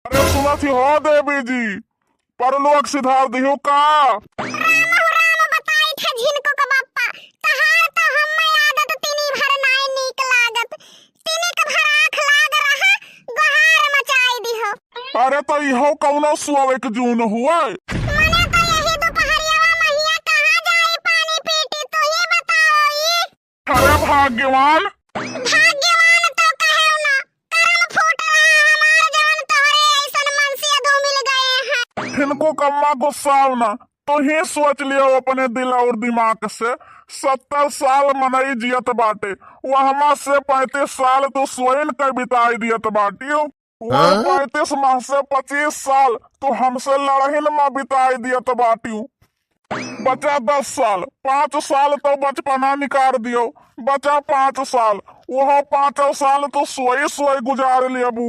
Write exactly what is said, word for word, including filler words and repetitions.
अरे सुनत ही हो देवी जी, परलोक सिधार दिहु का? राम हो राम, बताई था झिनको का बप्पा, तहार तो हम्मे आदत तीनी भर नाय नीक लागत। तीनी के भर आँख लाग रहा, गोहार मचाई दिहो। अरे तो इहो कौनो सुअवे के जून हुए? मने तो यही दुपहरियावा महिया कहाँ जाई पानी पीटी, तू ही बताओ ई। अरे भाग्यवान। भाग्यवान तो कहेउ ना, करम फूट रहा हमार जवन तोहरे ऐसन मनसिया दो मिल गए हैं। इनको कम्मा गुस्साओ ना, तो ही सोच लियो अपने दिल और दिमाग से। सत्तर साल मनई जियत बाटे, वहमा से पैंतीस साल तू सोइन के बिताई दियत बाटियो। वह हाँ? पैंतीस माह से पच्चीस साल तू हमसे लड़हिन में बिताई दियत बाटियो। बचा दस साल, पाँच साल तो बचपना निकाल दियो, बचा पाँच साल, वह पाँचों साल तू सोई सोई गुजार लेबू।